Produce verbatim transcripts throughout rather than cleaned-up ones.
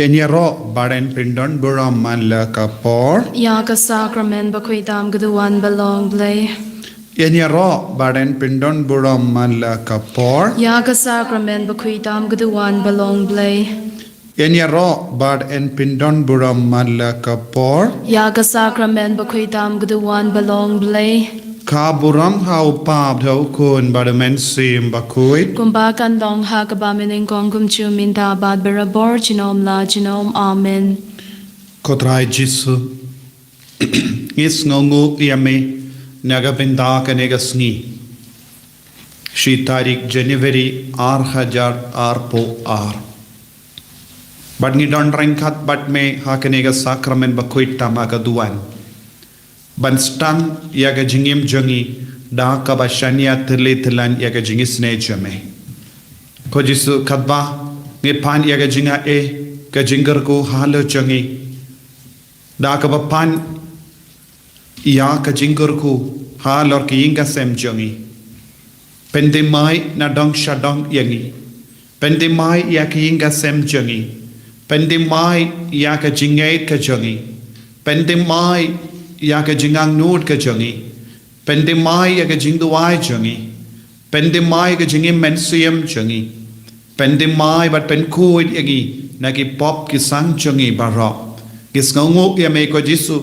Yn ïaroh bad yn pyndon burom man la ka por. Ïa ka sakramen bakhuid tam ka duwan ba long Blei. Yn ïaroh bad yn pyndon burom man la ka por. Ïa ka sakramen bakhuid tam ka duwan ba long Blei. Yn ïaroh bad yn pyndon burom man la ka por. Ïa ka sakramen bakhuid tam ka duwan ba long Blei. Ka burom ha u Kpa bad ha u Khun bad ha u Mynsiem Bakhuid. Kumba kan long ha kaba mynnyngkong, kumjuh mynta bad barabor, junom la junom. Amen. Ko Trai Jisu, ngi sngewnguh ïa me na ka bynta kane ka sngi, shi tarik January ar hajar arphew ar. Bad ngi don ryngkat bad me ha kane ka sakramen bakhuid tam ha ka duwan, ban sdang ïa ka jingim jong ngi da kaba shaniah tylli tyllan ïa ka jingisynei jong me. Ko Jisu, katba ngi pan ïa ka jingai, ka jingkyrkhu halor jong ngi, da kaba pan ïa ka jingkyrkhu halor ka ïing ka sem jong ngi, pynthymmai na dong sha dong ïa ngi. Pynthymmai ïa ka ïing ka sem jong ngi. Pynthymmai ïa ka jingngeit ka jong ngi. Pynthymmai ïa ka jingangnud ka jong ngi. Pynthymmai ïa ka jingduwai jong ngi. Pynthymmai ïa ka jingim mynsiem jong ngi. Pynthymmai bad pynkhuid ïa ngi na ki pop ki sang jong ngi baroh. Ngi sngewnguh ïa me ko Jisu,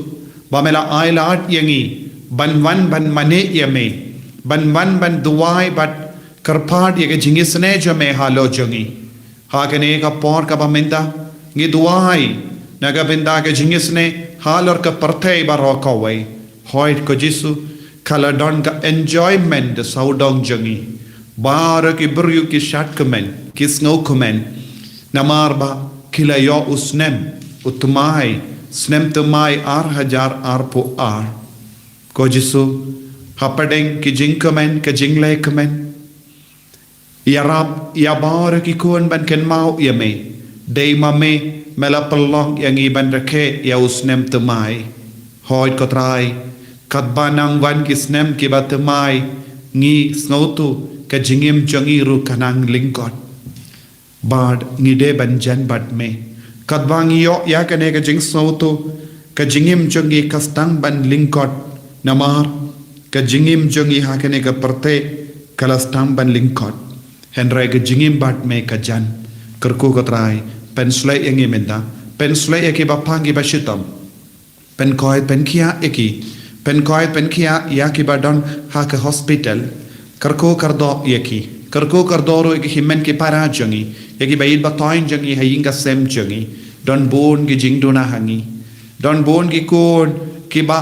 ba me la ailad ïa ngi ban wan ban mane ïa me, ban wan ban duwai bad kyrpad ïa ka jingisynei jong me halor jong ngi. Ha kane ka por kaba mynta, ngi duwai na ka bynta ka jingisynei halor ka pyrthei baroh kawei. Hooid ko Jisu, ka la don ka enjoyment da sawdong jong ngi. Baroh ki briew ki shad kmen, ki sngew kmen, namar ba ki la ïoh u snem, u thymmai, snem thymmai ar hajar arphew ar. Ko Jisu, hapdeng ki jingkmen, ka jingleh kmen, ïarap ïa baroh ki khun ban kynmaw ïa me. Dei ma me me la pynlong ïa ngi ban rakhe ïa u snem thymmai. Hooid ko Trai, katba nang wan ki snem kiba thymmai, ngi sngewthuh ka jingim jong ngi ruh ka nang lyngkot. Bad ngi dei ban jan bad me. Katba ngi ïoh ïa kane ka jingsngewthuh, ka jingim jong ngi ka sdang ban lyngkot. Namar ka jingim jong ngi ha kane ka pyrthei ka la sdang ban lyngkot. Hynrei ka jingim bad me ka jan. Kyrkhu ko Trai, pynshlei ïa ngi mynta, pynshlei ïa kiba pang kiba shitom. Pynkoit pynkhiah ïa ki. Pynkoit pynkhiah ïa kiba don ha ka hospital. Kyrkhu kyrdoh ïa ki. Kyrkhu kyrdoh ruh ïa ki hynmen ki para jong ngi, ïa kiba ïeit ba thoiñ jong ngi ha ïing ka sem jong ngi. Don bun ki jingduna ha ngi. Don bun ki khun kiba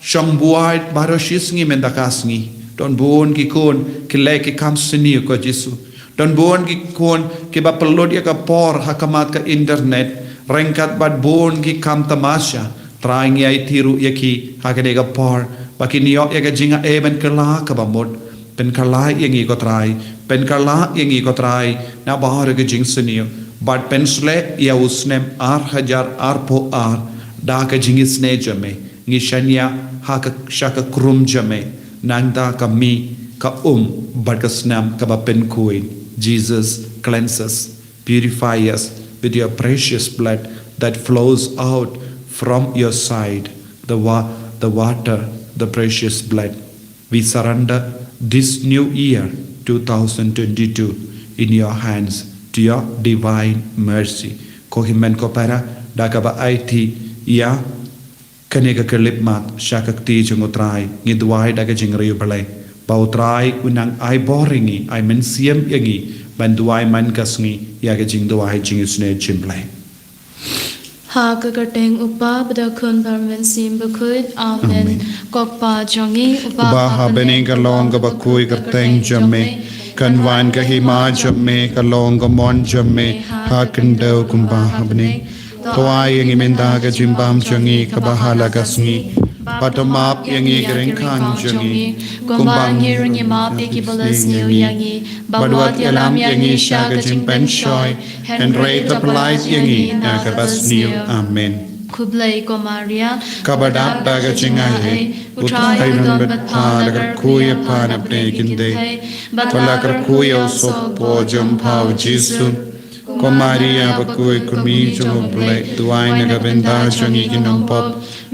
shong buaid baroh shi sngi mynta ka sngi. Don bun ki khun ki leh ki kam sniew ko Jisu. Don bun ki khun kiba pynlut ïa ka por ha khmat ka internet ryngkat bad bun ki kam tamasha. Trai, ngi aiti ruh ïa ki ha kane ka por ba kin ïoh ïa ka jingai ban kylla kaba mut. Pynkylla ïa ngi ko Trai, pynkylla ïa ngi ko Trai na baroh ka jingsniew. Bad pynshlei ïa u snem ar hajar arphew ar da ka jingisynei jong me. Ngi shaniah ha ka, sha ka krum jong me, nangta ka mih ka um bad ka snam kaba pynkhuid. Jesus, cleanse us, purify us with your precious blood that flows out from your side, the wa-, the water, the precious blood. We surrender this new year, two thousand twenty-two, in your hands, to your divine mercy. Ko hynmen ko para, da kaba aiti ïa kane ka khyllipmat sha ka kti jong u Trai, ngi duwai da ka jingriewblei ba u Trai un nang ai bor ïa ngi, ai mynsiem ïa ngi ban duwai man ka sngi ïa ka jingduwai jingisynei jong u Blei. Ha ka kyrteng u Kpa bad u Khun bad u Mynsiem Bakhuid. Amen. Amen. Ko Kpa jong ngi uba ha bneng, ka long kaba khuid ka kyrteng jong me. Kan wan ka hima jong me, ka long ka mon jong me ha khyndew kumba ha bneng. To ai ïa ngi mynta ka jingbam jong ngi kaba ha la ka sngi. Bad to map ïa ngi ki ryngkang jong ngi, kumba ngi ruh ngi map ïa kiba la sniew ïa ngi. Bad wat ïalam ïa ngi sha ka jingpynshoi, hynrei to pyllait ïa ngi na kaba sniew. Amen. Khublei ko Maria, kaba dap da ka jingaiei, u Trai u don bad pha. La kyrkhu ïa pha napdeng ki kynthei, bad la kyrkhu ïa u sohpoi jong pha u Jisu. Ko Maria bakhuid, kmie jong U Blei, duwai na ka bynta jong ngi ki nongpop,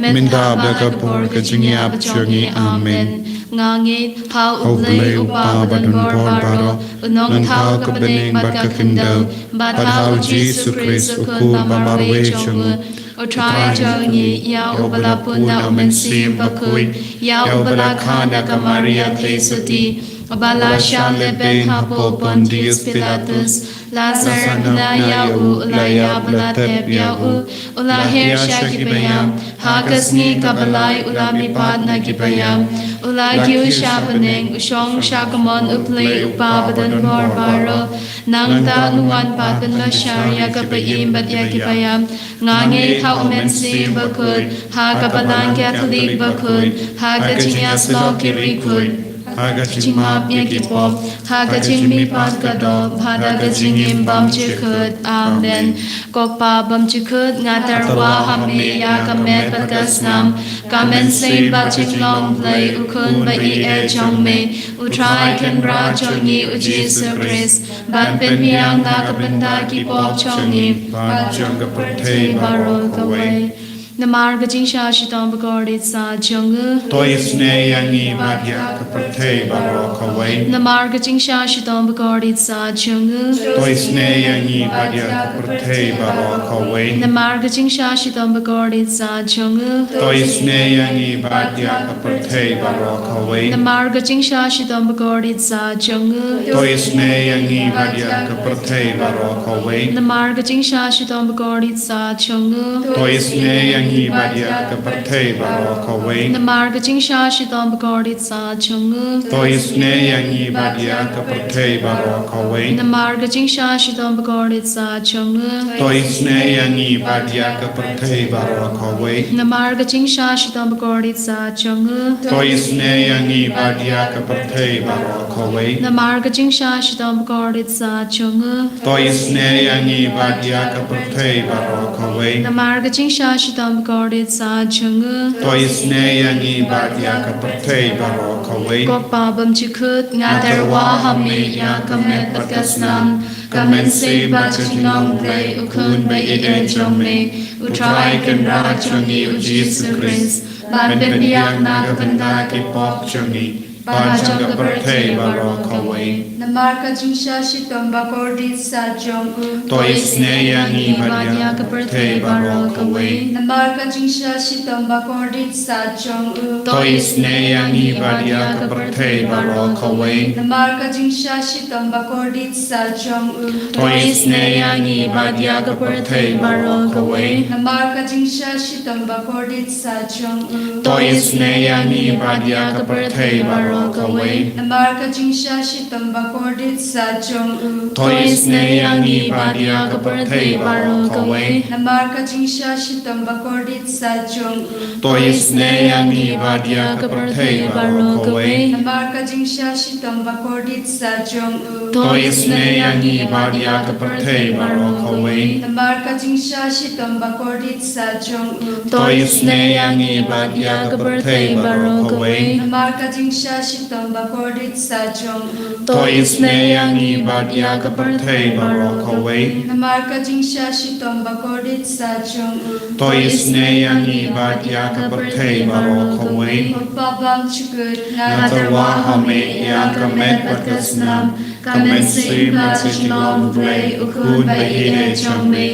mynta bad ha ka por ka jingïap jong ngi. Amen. Nga ngeit ha U Blei U Kpa badonbor baroh, U Nongthaw ka bneng bad ka khyndew, bad ha U Jisu Khrist U Khun ba marwei jong U, U Trai jong ngi. Ïa U ba la pun na U Mynsiem Bakhuid, ïa U ba la kha na ka Maria Theisotti, U ba la shah lehbeiñ hapoh Pontius Pilatus, la sngewbha ïa U, U la ïap, la thep ïa U, U la her sha ki ba ïap, ha ka sngi kaba lai U la mihpat na ki ba ïap, U la kiew sha bneng, U shong sha ka mon U Blei U Kpa badonbor baroh. Nangta Un wan pat ban bishar ïa ka ba im bad ïa ki ba ïap. Nga ngeit ha U Mynsiem Bakhuid, ha ka Balang Katholik bakhuid, ha ka jingïasyllok ki riewkhuid, ha ka jingmap ïa ki pop, ha ka jingmihpat ka doh, ha ka jingim bymjukut. Amen. Ko Kpa bymjukut, nga tyrwa ha Me ïa ka met bad ka snam, ka mynsiem bad jinglong Blei, U Khun ba ïeit jong Me, U Trai Kynrad jong ngi U Jisu Khrist, ban pynbiang na ka bynta ki pop jong ngi bad jong ka pyrthei baroh kawei. Namar ka jingshah shitom bakordit sa jong U, to isynei ïa ngi bad ïa ka pyrthei baroh kawei. Namar ka jingshah shitom bakordit sa jong U, to isynei ïa ngi bad ïa ka pyrthei baroh kawei. Namar ka jingshah shitom bakordit sa jong U, to isynei ïa ngi bad ïa ka pyrthei baroh kawei. Namar ka jingshah shitom bakordit sa jong U, to isynei ïa ngi bad ïa ka pyrthei baroh kawei. Namar ka jingshah shitom bakordit sa jong U, to isynei ïa ngi bad ïa ka pyrthei baroh kawei. Namar ka jingshah shitom bakordit sa jong U, to isynei ïa ngi bad ïa ka pyrthei baroh kawei. Namar ka jingshah shitom bakordit sa jong U, to isynei ïa ngi bad ïa ka pyrthei baroh kawei. Namar ka jingshah shitom bakordit sa jong U, to isynei ïa ngi bad ïa ka pyrthei baroh kawei. Namar ka jingshah shitom bakordit sa jong U, to isynei ïa ngi bad ïa ka pyrthei baroh kawei. Namar ka jingshah shitom bakordit sa jong U, to isynei ïa ngi bad ïa ka pyrthei baroh kawei. Ko Kpa bymjukut, nga tyrwa ha Me ïa ka met bad ka snam, ka mynsiem bad ka jinglong Blei, U Khun ba ïeit jong Me, U Trai Kynrad jong ngi U Jisu Khrist, ban pynbiang na ka bynta ki pop jong ngi bad jong ka pyrthei baroh kawei. Namar ka jingshah shitom bakordit sa jong U, to isynei ïa ngi bad ïa ka pyrthei baroh kawei. Namar ka jingshah shitom bakordit sa jong U, to isynei ïa ngi bad ïa ka pyrthei baroh kawei. Namar ka jingshah shitom bakordit sa jong U, to isynei ïa ngi bad ïa ka pyrthei baroh kawei. Namar ka jingshah shitom bakordit sa jong U, to isynei ïa ngi bad ïa ka pyrthei baroh kawei. Namar ka jingshah shitom bakordit sa jong U, to isynei ïa ngi bad ïa ka pyrthei baroh kawei. Namar ka jingshah shitom bakordit sa jong U, to isynei ïa ngi bad ïa ka pyrthei baroh kawei. Namar ka jingshah shitom bakordit sa jong U, to isynei ïa ngi bad ïa ka pyrthei baroh kawei. Namar ka jingshah shitom bakordit sa jong U, to isynei ïa ngi bad ïa ka pyrthei baroh kawei. Namar ka jingshah shitom bakordit sa jong U, to isynei ïa ngi bad ïa ka pyrthei baroh kawei. Namar ka jingshah shitom bakordit sa jong U, to isynei ïa ngi bad ïa ka pyrthei baroh kawei. Ko Kpa bymjukut, nga tyrwa ha Me ïa ka met bad ka snam, ka mynsiem bad ka jinglong Blei, U Khun ba ïeit jong Me,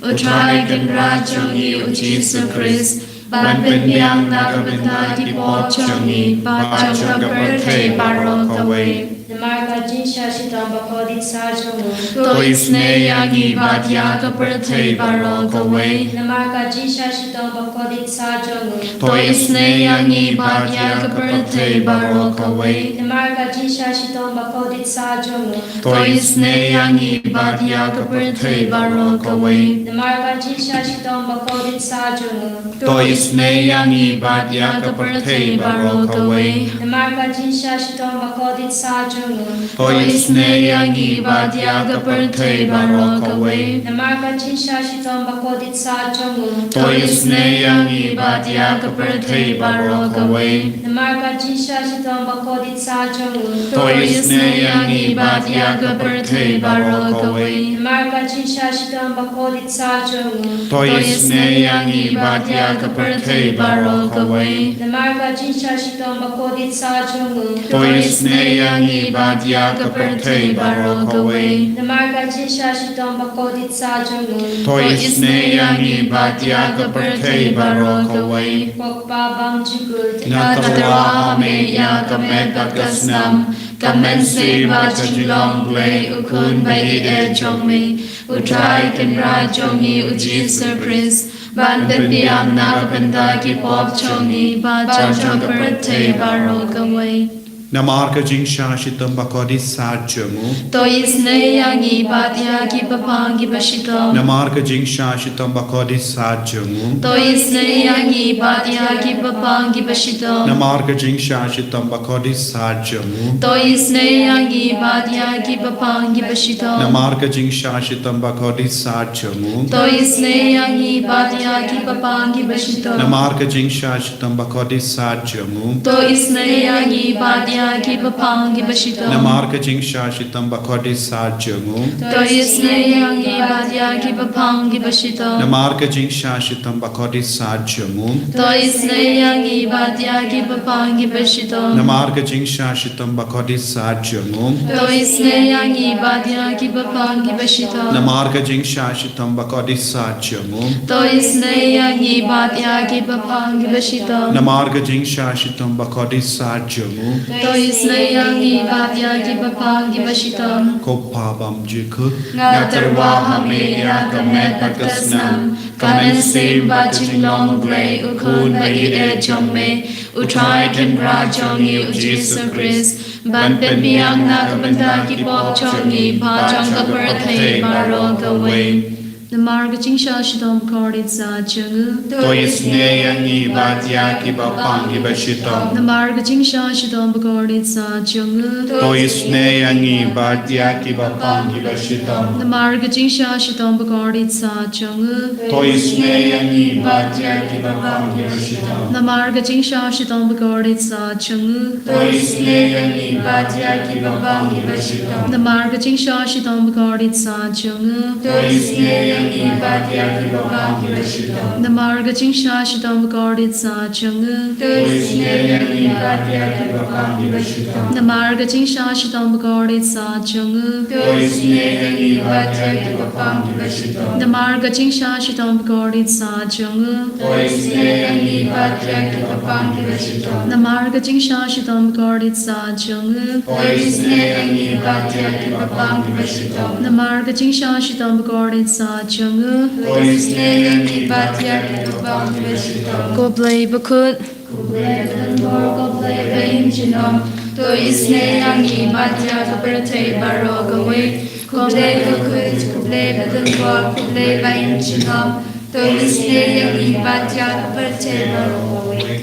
U Trai Kynrad jong ngi U Jisu Khrist, ban pynbiang na ka bynta ki pop jong ngi bad jong ka pyrthei baroh kawei. Namar ka jingshah shitom bakordit sa jong U, to isynei ïa ngi bad ïa ka pyrthei baroh kawei. Namar ka jingshah shitom bakordit sa jong U, to isynei ïa ngi bad ïa ka pyrthei baroh kawei. Namar ka jingshah shitom bakordit sa jong U, to isynei ïa ngi bad ïa ka pyrthei baroh kawei. Namar ka jingshah shitom bakordit sa jong U, to isynei ïa ngi bad ïa ka pyrthei baroh kawei. Namar Namar ka jingshah shitom bakordit satia jong u. To isynei ïa ngi bad ïa ka pyrthei baroh kawei. Namar ka jingshah shitom bakordit satia jong u. To isynei ïa ngi bad ïa ka pyrthei baroh kawei. Namar ka jingshah shitom bakordit satia jong u. To isynei ïa ngi bad ïa ka pyrthei baroh kawei. Namar ka jingshah shitom bakordit satia jong u. To isynei ïa ngi bad ïa ka pyrthei baroh kawei. Namar ka jingshah shitom bakordit satia jong u. To isynei ïa ngi bad ïa ka pyrthei baroh kawei. Namar ka jingshah shitom bakordit satia jong u. To isynei ïa ngi bad ïa ka pyrthei baroh kawei. Ko Kpa bymjukut. Nga tyrwa ha me ïa ka met bad ka snam, ka mynsiem bad ka jinglong Blei u Khun ba ïeit jong me, U Trai Kynrad jong ngi U Jisu Khrist, ban pynbiang na ka bynta ki pop jong ngi bad jong ka pyrthei baroh kawei. Namar ka jingshah shitom bakordit satia jong u. To isynei ïa ngi bad ïa ki paphang kiba shitom. Namar ka jingshah shitom bakordit satia jong u. To isynei ïa ngi bad ïa ki paphang kiba shitom. Namar ka jingshah shitom bakordit satia jong u. To isynei ïa ngi bad ïa ki paphang kiba shitom. Namar ka jingshah shitom bakordit satia jong u. To isynei ïa ngi bad ïa ki paphang kiba shitom. Namar ka jingshah shitom bakordit satia jong u. To isynei ïa ngi bad ïa ki paphang kiba shitom. Namar ka jingshah shitom bakordit satia jong u. To isynei ïa ngi bad ïa ki paphang kiba shitom. Namar ka jingshah shitom bakordit satia jong u. To isynei ïa ngi bad ïa ki paphang kiba shitom. Namar ka jingshah shitom bakordit satia jong u. To isynei ïa ngi bad ïa ki paphang kiba shitom. Namar ka jingshah shitom bakordit satia jong u. To isynei ïa ngi bad ïa ki paphang kiba shitom. Namar ka jingshah shitom bakordit satia jong u. To isynei ïa ngi bad ïa ki paphang kiba shitom. Ko Kpa bymjukut. Nga tyrwa ha me ïa ka met bad ka snam, ka mynsiem bad jinglong Blei u Khun ba ïeit jong me, U Trai Kynrad jong ngi U Jisu Khrist, ban pynbiang na ka bynta ki pop jong ngi bad jong ka pyrthei baroh kawei. Namar ka jingshah shitom bakordit satia jong u. To isynei ïa ngi bad ïa ki paphang kiba shitom. Namar ka jingshah shitom bakordit satia jong u. To isynei ïa ngi bad ïa ki paphang kiba shitom. Namar ka jingshah shitom bakordit satia jong u. To isynei ïa ngi bad ïa ki paphang kiba shitom. Namar ka jingshah shitom bakordit satia jong u. To isynei ïa ngi bad ïa ki paphang kiba shitom. Namar ka jingshah shitom bakordit satia jong u. To isynei ïa ngi bad ïa ki paphang kiba shitom. Namar ka jingshah shitom bakordit satia jong u. To isynei ïa ngi bad ïa ki paphang kiba shitom. Namar ka jingshah shitom bakordit satia jong u. To isynei ïa ngi bad ïa ki paphang kiba shitom. Namar ka jingshah shitom bakordit satia jong u. To isynei ïa ngi bad ïa ki paphang kiba shitom. Namar ka jingshah shitom bakordit satia jong u. To isynei ïa ngi bad ïa ki paphang kiba shitom. Namar ka jingshah shitom bakordit satia jong u. To isynei ïa ngi bad ïa ki paphang kiba shitom. Ko Blei bakhuid. Ko Blei badonbor, ko Blei baïngjynnom. To isynei ïa ngi bad ïa ka pyrthei baroh kawei. Ko Blei bakhuid, ko Blei badonbor, ko Blei baïngjynnom. To isynei ïa ngi bad ïa ka pyrthei baroh kawei.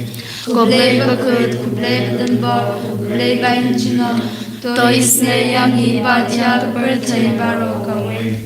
Ko Blei bakhuid, ko Blei badonbor, ko Blei baïngjynnom. To isynei ïa ngi bad ïa ka pyrthei baroh kawei.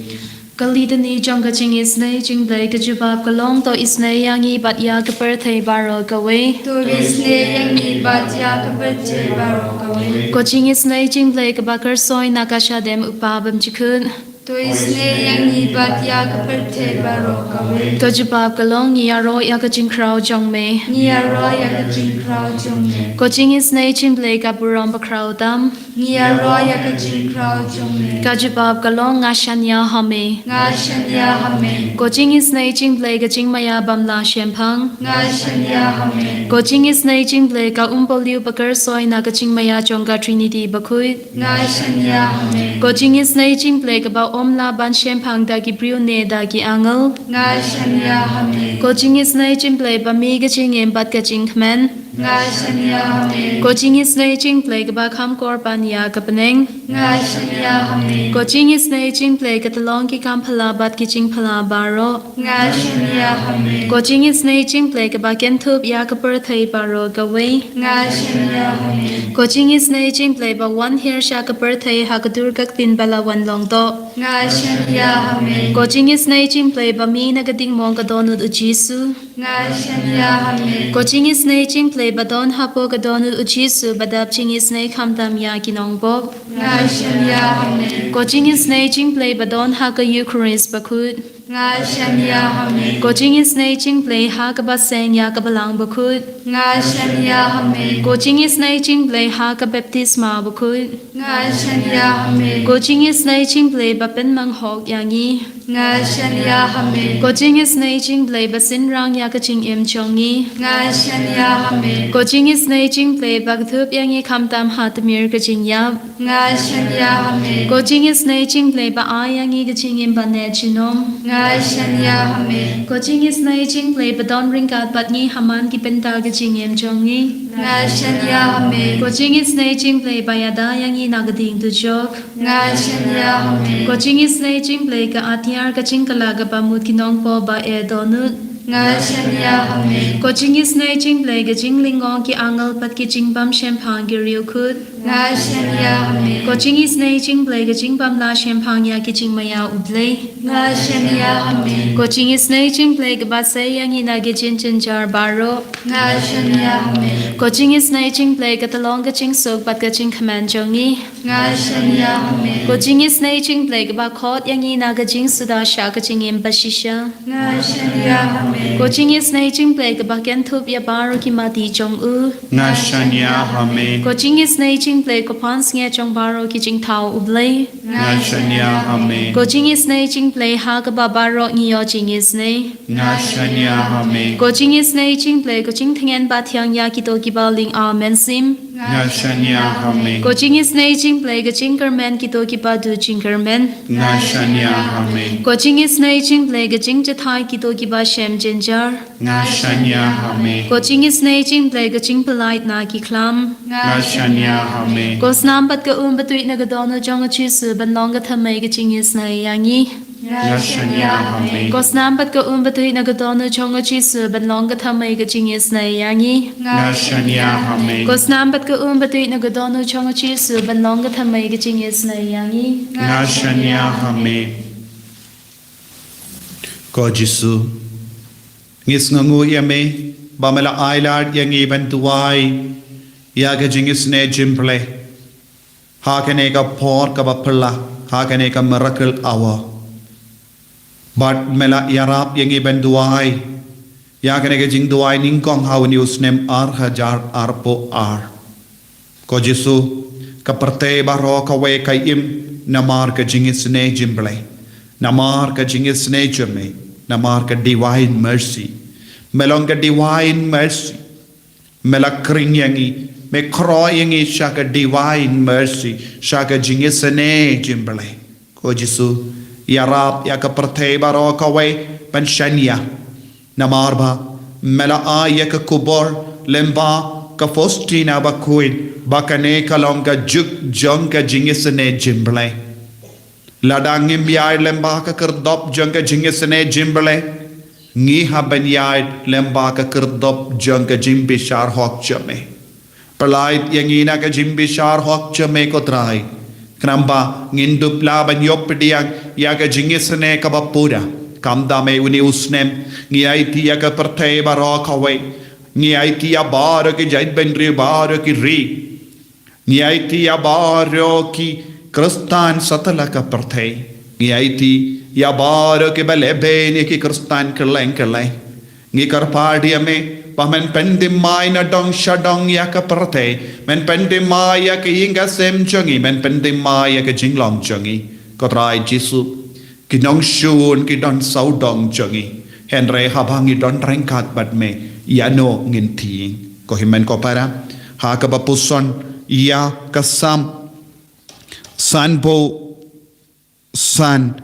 Ka Litany jong ka jingisynei jong U Blei ka jubab ka long: To isynei ïa ngi bad ïa ka pyrthei baroh kawei. To isynei ïa ngi bad ïa ka pyrthei baroh kawei. Ko jingisynei jong U Blei kaba kyrsoi na ka shadem u Kpa bymjukut. To isynei ïa ngi bad ïa ka pyrthei baroh kawei. Ka jubab ka long: Ngi ïaroh ïa ka jingkhraw jong me. Ngi ïaroh ïa ka jingkhraw jong me. Ko jingisynei jong U Blei ka burom bakhraw tam. Ngi ïaroh ïa ka jingkhraw jong me. Ka jubab ka long: Nga shaniah ha me. Nga shaniah ha me. Ko jingisynei jong U Blei ka jingmaïa bym lah shemphang. Nga shaniah ha me. Ko jingisynei jong U Blei ka umpohliew ba kyrsoi na ka jingmaïa jong ka Trinity bakhuid. Nga shaniah ha me. Ko jingisynei jong U Blei kaba ym lah ban shemphang da ki briew ne da ki angel. Nga shaniah ha me. Ko jingisynei jong U Blei ba mih ka jingim bad ka jingkmen. Nga shaniah ha me. Ko jingisynei jong U Blei kaba kham kor ban ïa ka bneng. Nga shaniah ha me. Ko jingisynei jingblei ka tyllong ki kam phylla bad ki jingphylla baroh. Nga shaniah ha me. Ko jingisynei jingblei kaba kynthup ïa ka pyrthei baroh kawei. Nga shaniah ha me. Ko jingisynei jingblei ba wan hiar sha ka pyrthei ha ka dur ka ktien ba la wan long doh. Nga shaniah ha me. Ko jingisynei jingblei ba mih na ka diengmong ka dohnud u Jisu. Nga shaniah ha me. Ko jingisynei jingblei ba don hapoh ka dohnud u Jisu ba dap jingisynei khamtam ïa ki nongbok. Nga shaniah ha me. Ko jingisynei jingblei ba don ha ka Eukharist bakhuid. Nga shaniah ha me. Ko jingisynei jingblei ha kaba seng ïa ka Balang bakhuid. Nga shaniah ha me. Ko jingisynei jingblei ha ka baptisma bakhuid. Nga shaniah ha me. Ko jingisynei jingblei ba pynmang hok ïa ngi. Nga shaniah ha me. Ko jingisynei jingblei ba synrang ïa ka jingim jong ngi. Nga shaniah ha me. Ko jingisynei jingblei ba kynthup ïa ngi khamtam ha tmier ka jingïap. Nga shaniah ha me. Ko jingisynei jingblei ba ai ïa ngi ka jingim ba neh junom. Nga shaniah ha me. Ko jingisynei jingblei ba don ryngkat bad ngi ha man ki bynta ka jingim jong ngi. Nga shaniah ha me. Ko jingisynei jingblei ba ïada ïa ngi na ka dieng dujok. Nga shaniah ha me. Ko jingisynei jingblei ka atiar ka jingkylla kaba mut ki nongpoh ba eh dohnud. Nga shaniah ha me. Ko jingisynei jingblei ka jinglyngngoh ki angel bad ki jingbym shemphang ki riewkhuid. Nga shaniah ha me. Ko jingisynei jingblei ka jingbym lah shemphang ïa ki jingmaïa u Blei. Nga shaniah ha me. Ko jingisynei jingblei kaba sei ïa ngi na ki jingjynjar baroh. Nga shaniah ha me. Ko jingisynei jingblei ka tyllong ka jingsuk bad ka jingkmen jong ngi. Nga shaniah ha me. Ko jingisynei jingblei kaba khot ïa ngi na ka jingsuda sha ka jingim bashisha. Nga shaniah ha me. Ko jingisynei jingblei kaba kynthup ïa baroh ki mati jong u. Nga shaniah ha me. Ko jingisynei jingblei ko pansngiat jong baroh ki jingthaw u Blei. Nga shaniah ha me. Ko jingisynei jingblei ha kaba baroh ngi ïoh jingisynei. Nga shaniah ha me. Ko jingisynei jingblei ko jingtngen ba thiang ïa kito kiba ling aw mynsiem. Nga shaniah ha me. Ko jingisynei jingblei ka jingkyrmen kito kiba duh jingkyrmen. Nga shaniah ha me. Ko jingisynei jingblei ka jingjahthait kito kiba shem jynjar. Nga shaniah ha me. Ko jingisynei jingblei ka jingpyllait na ki khlam. Nga shaniah ha me. Ko snam bad ka um batuid na ka dohnud jong u Jisu ban long ka thymmei ka jingisynei ïa ngi. Nga shaniah ha me. Ko snam bad ka um batuid na ka dohnud jong u Jisu ban long ka thymmei ka jingisynei ïa ngi. Nga shaniah ha me. Ko snam bad ka um batuid na ka dohnud jong u Jisu ban long ka thymmei ka jingisynei ïa ngi. Nga shaniah ha me. Ko Jisu, ngi sngewnguh ïa me ba me la ailad ïa ngi ban duwai ïa ka jingisynei jingblei ha kane ka por kaba phylla, ha kane ka miracle hour. Bad me la ïarap ïa ngi ban duwai ïa kane ka jingduwai nyngkong ha une u snem ar hajar arphew ar. Ko Jisu, ka pyrthei baroh kawei ka im namar ka jingisynei jingblei, namar ka jingisynei jong me, namar ka divine mercy. Me long ka divine mercy. Me la khring ïa ngi, me khroh ïa ngi sha ka divine mercy, sha ka jingisynei jingblei. Ko Jisu, ïarap ïa ka pyrthei baroh kawei ban shaniah. Namar ba me la ai ïa ka khubor lyngba ka Faustina bakhuid ba kane ka long ka juk jong ka jingisynei jingblei. Lada ngim ïaid lyngba ka khyrdop jong ka jingisynei jingblei, ngi hap ban ïaid lyngba ka khyrdop jong ka jingbishar hok jong me. Pyllait ïa ngi na ka jingbishar hok jong me, ko Trai. Khnang ba ngin dup lah ban ïoh pdiang ïa ka jingisynei kaba pura. Kumta me, une u snem ngi aiti ïa ka pyrthei baroh kawei. Ngi aiti ïa baroh ki jaitbynriew, baroh ki ri. Ngi aiti ïa baroh ki Khristan satlak ka pyrthei. Ngi aiti ïa baroh kiba leh beiñ ïa ki Khristan kylleng kylleng. Ngi kyrpad ïa me ba men pynthymmai na dong sha dong ïa ka pyrthei. Men pynthymmai ïa ka ïing ka sem jong ngi, men pynthymmai ïa ka jinglong jong ngi. Ko Trai Jisu, ki nongshun ki don sawdong jong ngi. Hynrei haba ngi don ryngkat bad me, ïano ngin thied? Ko hynmen ko para, ha kaba puson ïa ka Salm sanphew san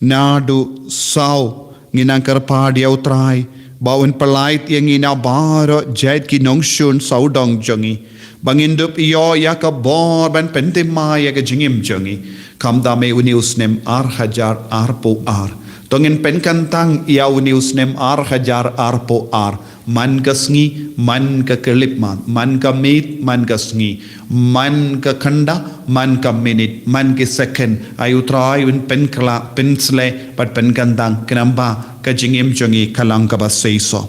naduh saw, ngi nang kyrpad ïa u Trai ba un pyllait ïa ngi na baroh jait ki nongshun sawdong jong ngi. Ba ngin dup ïoh ïa ka bor ban pynthymmai ïa ka jingim jong ngi. Khamtam ïa une u snem ar hajar arphew ar. To ngin pynkyntang ïa une u snem ar hajar arphew ar. Man ka sngi, man ka khyllipmat, man ka miet, man ka sngi, man ka kynda, man ka minit, man ki second. Ai u Trai un pynkhlaiñ, pynsleh, bad pynkyntang, khnang ba ka jingim jong ngi ka long kaba seisoh.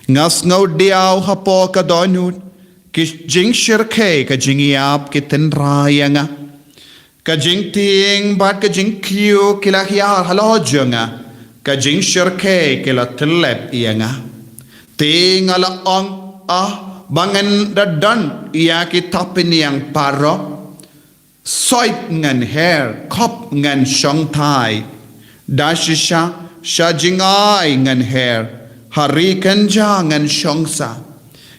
Nga sngew diaw hapoh ka dohnud, ki jingshyrkhei ka jingïap ki tynrai ïa nga. Ka jingtieng bad ka jingkiew ki la hiar halor jong nga. Ka jingshyrkhei ki la tyllep ïa nga. Te nga la ong, ah, ba ngan da don ïa ki thapniang baroh. Soit ngan her, khop ngan shongthait. Da shisha, sha jingai ngan her, ha ri kynja ngan shong sah.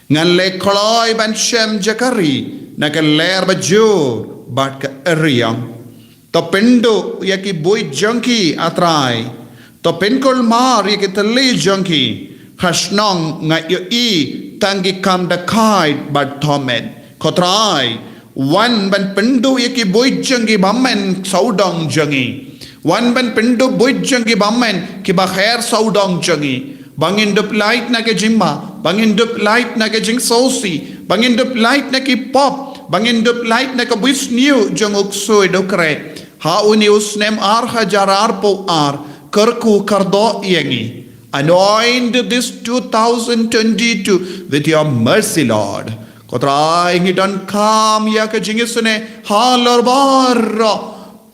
Ngan leh kloi ban shem jaka ri, na ka lyer bajur, bad ka eriong. To pynduh ïa ki buit jong ki, ah Trai. To pynkulmar ïa ki thylli jong ki. Ha shnong nga ïohi tang ki kam da kait bad thohmet. Ko Trai, wan ban pynduh ïa ki buit jong ki bymmen sawdong jong ngi. Wan ban pynduh buit jong ki bymmen kiba her sawdong jong ngi. Ba ngin dup lait na ka jingma, ba ngin dup lait na ka jingsngewsih, ba ngin dup lait na ki pop, ba ngin dup lait na ka buisniew jong u ksuid u kreh. Ha une u snem ar hajar arphew ar, kyrkhu kyrdoh ïa ngi. Anoint this two thousand twenty-two with your mercy, Lord. Ko Trai, ngi donkam ïa ka jingisynei halor baroh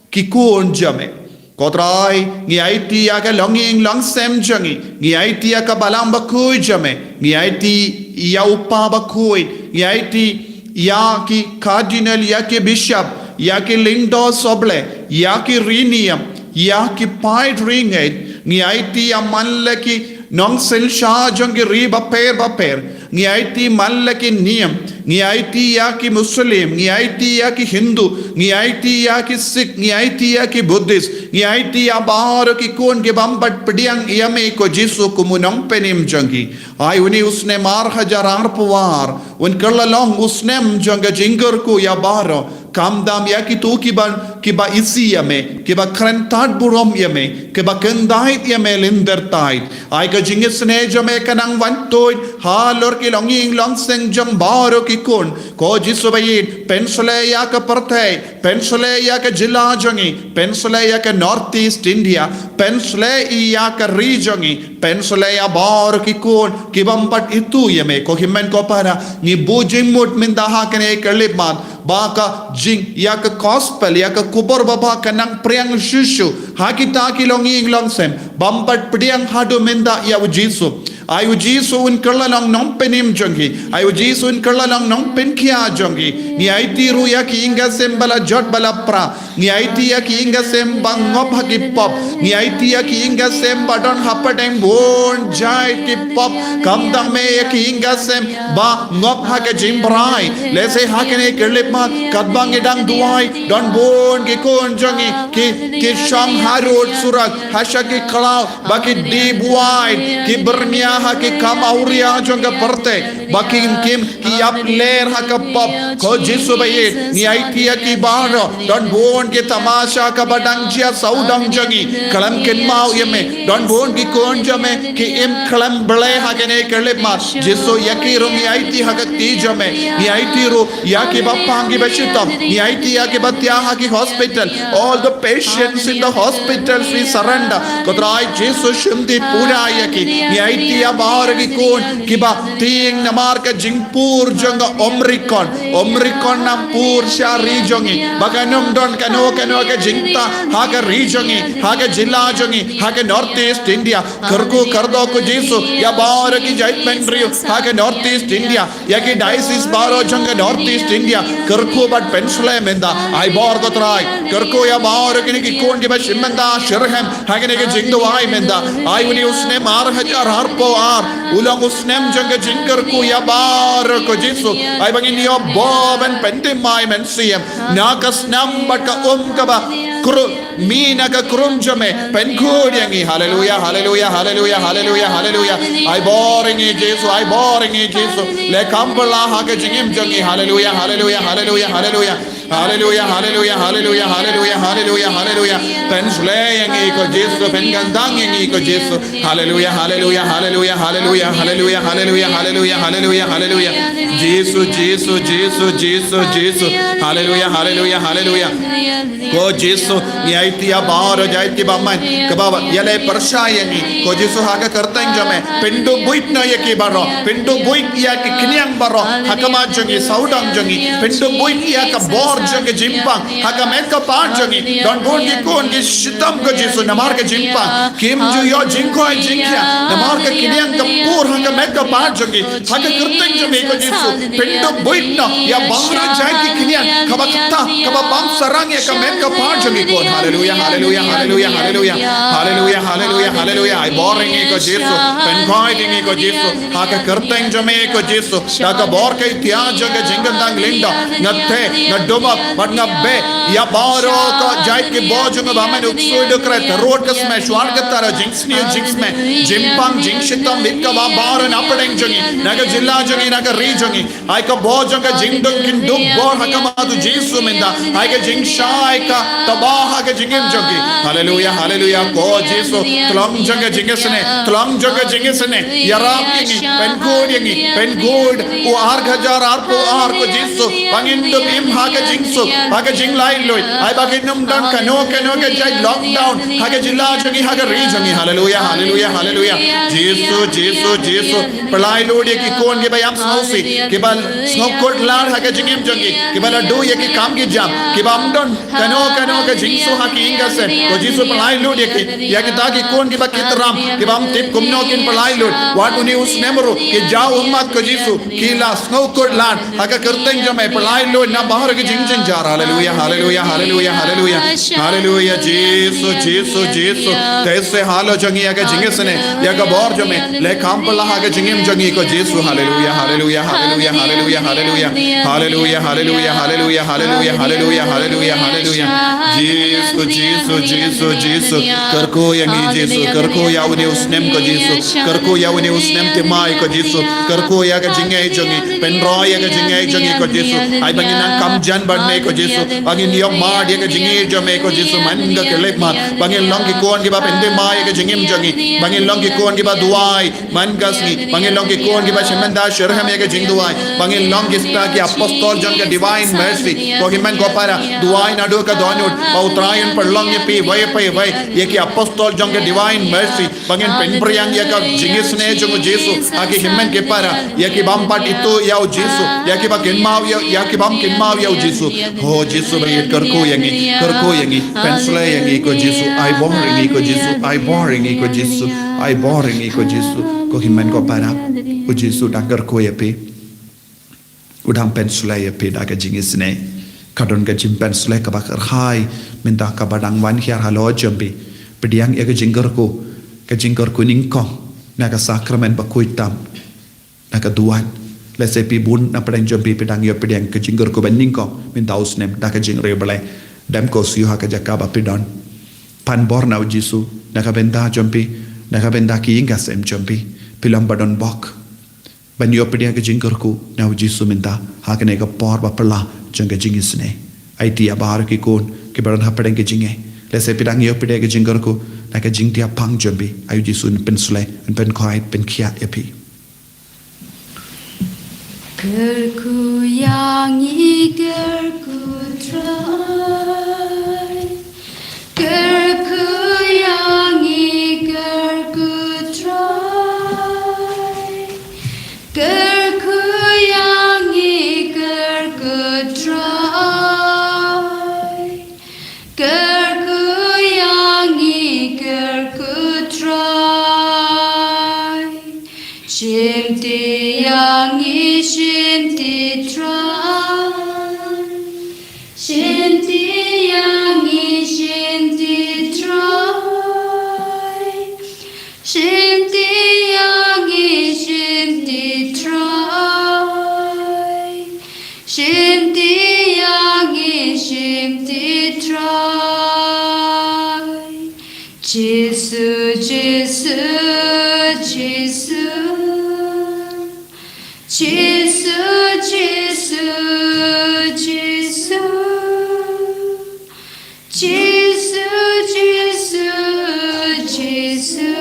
ki khun jong me. Ko Trai, ngi aiti ïa ka longïing longsem jong ngi, ngi aiti ïa ka Balang Bakhuid jong me, ngi aiti ïa u Kpa Bakhuid, ngi aiti ïa ki Cardinal, ïa ki Bishop, ïa ki Lyngdoh Sohblei, ïa ki Riniam, ïa ki Paid Ringeit, ngi aiti ïa man la ki nongsynshar jong ki ri bapher bapher, ngi aiti man la ki niam, ngi aiti ïa ki Muslim, ngi aiti ïa ki Hindu, ngi aiti ïa ki Sikh, ngi aiti ïa ki Buddhist, ngi aiti ïa baroh ki khun ki bym pat pdiang ïa me ko Jisu kum u nongpynim jong ki. Ai une u snem ar hajar arphew ar, un kylla long u snem jong ka jingkyrkhu ïa baroh. Khamtam ïa kito kiba, kiba isih ïa me, kiba kren tad burom ïa me, kiba kyndait ïa me lynter tad. Ai ka jingisynei jong me kan nang wan tuid halor ki longïing longsem jong baroh ki khun. Ko Jisu ba ïeit, pynshlei ïa ka pyrthei, pynshlei ïa ka jylla jong ngi, pynshlei ïa ka North East India, pynshlei ïa ka ri jong ngi, pynshlei ïa baroh ki khun ki bym pat itu ïa me. Ko hynmen ko para, ngi buh jingmut mynta ha kane ka khyllipmat ba ka jing, ïa ka gospel, ïa ka khubor babha kan nang phriang shuh shuh ha kita ki longïing longsem bym pat pdiang haduh mynta ïa u Jisu. Ai u Jisu un kylla long nongpynim jong ki. Ai u Jisu un kylla long nongpynkhia jong ki. Ngi aiti ruh ïa ki ïing ki sem ba la jot ba la pra. Ngi aiti ïa ki ïing ki sem ba ngop ha ki pop. Ngi aiti ïa ki ïing ki sem ba don hapdeng bun jait ki pop. Khamtam me ïa ki ïing ki sem ba ngop ha ka jingbrai. Lehse ha kane ka khyllipmat katba ngi dang duwai, don bun ki khun jong ngi ki, ki shong harud surak, ha sha ki khlaw, ba ki dih buaid, ki byrngia ha ki kam awria jong ka pyrthei, ba ki kim ki ïap ler ha ka pop. Ko Jisu ba ïeit, ngi aiti ïa ki baroh, don bun ki tamasha kaba dang jia sawdong jong ngi, khlem kynmaw ïa me, don bun ki khun jong me ki im khlem Blei ha kane ka khyllipmat. Jisu ïa ki ruh ngi aiti ha ka kti jong me, ngi aiti ruh ïa kiba pang kiba shitom, ngi aiti ïa kiba thiah ha ki hospital. All the patients in the hospitals we surrender. Ko Trai Jisu shim ti pura ïa ki. Ngi aiti ïa baroh ki khun kiba tieng namar ka jingpur jong ka Omicron. Omicron nang pur sha ri jong ngi. Ba kan ym don kano kano ka jingtah ha ka ri jong ngi, ha ka jylla jong ngi, ha ka North East India. Kyrkhu kyrdoh ko Jisu ïa baroh ki jaitbynriew ha ka North East India. Ïa ki diocese baroh jong ka North East India, kyrkhu bad pynshlei mynta. Ai bor ko Trai, kyrkhu ïa baroh kine ki khun kiba shim bynta shitrhem ha kane ka jingduwai mynta. Ai une u snem ar hajar arphew ar u long u snem jong ka jingkyrkhu ïa baroh ko Jisu. Ai ba ngin ïoh bor ban pynthymmai mynsiem na ka snam bad ka um kaba kru-, mih na ka krum jong me, pynkhuid ïa ngi. Haleluia, haleluia, haleluia, haleluia, haleluia. Ai bor ïa ngi Jisu, ai bor ïa ngi Jisu. Leh kam pala ha ka jingim jong ngi. Haleluia, haleluia, haleluia, haleluia. Haleluia, haleluia, haleluia, haleluia, haleluia, haleluia. Pynsleh ïa ngi ko Jisu, pynkyndang ïa ngi ko Jisu. Haleluia, haleluia, haleluia, haleluia, haleluia, haleluia, haleluia, haleluia, haleluia. Jisu, Jisu, Jisu, Jisu, Jisu. Haleluia, haleluia, haleluia. Ko Jisu, ngi aiti ïa baroh jaid kiba man, kiba ïaleh pyrshah ïa ngi. Ko Jisu ha ka kyrteng jong me, pynduh buit noh ïa ki baroh, pynduh buit ïa ki khñiang baroh ha khmat jong ngi, sawdong jong ngi, pynduh buit ïa ka bor jong ka jingpang ha ka met ka par jong ngi. Don bun ki khun ki shitom ko Jisu namar ka jingpang, kim ju ïoh jingkoit jingkhiah namar ka khñiang ka pur ha ka met ka par jong ngi. Ha ka kyrteng jong me ko Jisu, pynduh buit noh ïa baroh jaid ki khñiang kaba kata, kaba bam sarang ïa ka met ka par jong ngi ko. Haleluia, haleluia, haleluia, haleluia. Haleluia, haleluia, haleluia. Ai bor ïa ngi ko Jisu, pynkoit ïa ngi ko Jisu. Ha ka kyrteng jong me ko Jisu, da ka bor ka ïtiar jong ka jingkyndang lyngdoh, nga theh, nga dumok bad nga beh ïa baroh ko jaid ki bor jong nga ba men u ksuid u kret, rud ka sma, shuar ka tara, jingsniew jingsma, jingpang jingshitom, bit kaba baroh na pdeng jong ngi, na ka jylla jong ngi, na ka ri jong ngi. Ai ka bor jong ka jingduk kynduk bor ha khmat u Jisu mynta. Ai ka jingshai ka taba ha ka jingim jong ki. Haleluia, haleluia. Ko Jisu, tlong jong ka jingisynei, tlong jong ka jingisynei. Ïarap ïa ngi, pynkhuid ïa ngi, pynkhuid u ar hajar arphew ar ko Jisu. Ba ngin dup im ha ka jingsuk, ha ka jinglaitluid. Ai ba ngin ym don kano kano ka jait lockdown ha ka jylla jong ngi, ha ka ri jong ngi. Haleluia, haleluia, haleluia. Jisu, Jisu, Jisu. Pynlait lut ïa ki khun kiba ïam sngewsih, kiba sngewkut lad ha ka jingim jong ki, kiba la duh ïa ki kam ki jam, kiba ym don kano kano ka jingsuk ha ki ïing ka sem. Ko Jisu pynlait lut ïa ki, ïa kita ki khun kiba kit ram, kiba ym tip kumno kin pynlait lut. Wat une u snem ruh ki jaw ummat ko Jisu, ki la sngewkut lad ha ka kyrteng jong me, pynlait lut na baroh ki jingjynjar. Haleluia, haleluia, haleluia, haleluia. Haleluia, Jisu, Jisu, Jisu. Te se halor jong ngi ïa ka jingisynei, ïa ka bor jong me. Leh kam pala ha ka jingim jong ngi ko Jisu. Haleluia, haleluia, haleluia, haleluia, haleluia. Haleluia, haleluia, haleluia, haleluia, haleluia, haleluia, haleluia. Jisu, Jisu, Jisu, Jisu. Kyrkhu ïa ngi Jisu, kyrkhu ïa une u snem ko Jisu. Kyrkhu ïa une u snem thymmai ko Jisu. Kyrkhu ïa ka jingngeit jong ngi. Pynroi ïa ka jingngeit jong ngi ko Jisu. Ai ba ngin nang kam jan bad me ko Jisu. Ba ngin ïoh mad ïa ka jingngeit jong me ko Jisu. Man ka khyllipmat. Ba ngin long ki khun kiba pynthymmai ïa ka jingim jong ngi. Ba ngin long ki khun kiba duwai man ka sngi. Ba ngin long ki khun kiba shim bynta shitrhem ïa ka jingduwai. Ba ngin long kita ki apostol jong ka Divine Mercy. Ko hynmen ko para, duwai naduh ka dohnud. Ba U Trai un pynlong ïa phi iwei pa iwei ïa ki apostol jong ka Divine Mercy. Ba ngin pynphriang ïa ka jingisynei jong u Jisu ha ki hynmen ki para, ïa ki bym pat ithuh ïa u Jisu, ïa ki ba kynmaw ïa, ïa ki bym kynmaw ïa u Jisu. Ho Jisu ba ïeit, kyrkhu ïa ngi, kyrkhu ïa ngi, pynsleh ïa ngi ko Jisu. Ai bor ïa ngi ko Jisu, ai bor ïa ngi ko Jisu, ai bor ïa ngi ko Jisu. Ko hynmen ko para, u Jisu dang kyrkhu ïa phi. U dang pynsleh ïa phi da ka jingisynei. Ka don ka jingpynsleh kaba kyrhai mynta kaba dang wan hiar halor jong phi. Pdiang ïa ka jingkyrkhu, ka jingkyrkhu nyngkong na ka sakramen bakhuid tam, na ka duwan. Lehse phi bun na pdeng jong phi phi dang ïoh pdiang ka jingkyrkhu ba nyngkong mynta u snem da ka jingriewblei. Dem ko siew ha ka jaka ba phi don. Pan bor na u Jisu na ka bynta jong phi, na ka bynta ki ïing ka sem jong phi. Phi long ba don bok ban ïoh pdiang ka jingkyrkhu na u Jisu mynta ha kane ka por ba phylla jong ka jingisynei. Aiti ïa baroh ki khun kiba don hapdeng ka jingngeit. Lehse phi dang ïoh pdiang ka jingkyrkhu na ka jingthiah pang jong phi. Ai u Jisu un pynsleh, un pynkhuid, pynkhiah ïa phi. Kyrkhu ïa ngi, kyrkhu Trai. Kyrkhu ïa ngi, kyrkhu Trai. Kyrkhu ïa ngi, kyrkhu Trai. Kyrkhu ïa ngi, kyrkhu Trai. Shim ti ïa ngi, shim ti Trai. Shim ti ïa ngi, shim ti Trai. Shim ti ïa ngi, shim ti Trai. Shim ti ïa ngi, shim ti Trai. Jisu, Jisu, Jisu. Jisu, Jisu, Jisu. Jisu, Jisu, Jisu.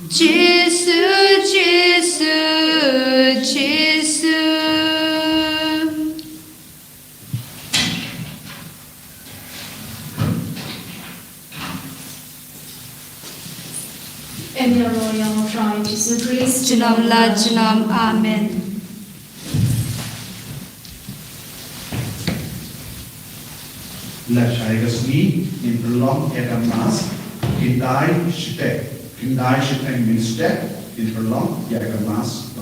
Jisu, Jisu, Jisu. Em ïaroh ïa U Trai Jisu Khrist. Junom la junom. Amen. Lashai ka sngi ngin pynlong ïa ka Mass khyndai shiteng, khyndai shiteng mynstep ngin pynlong ïa ka Mass.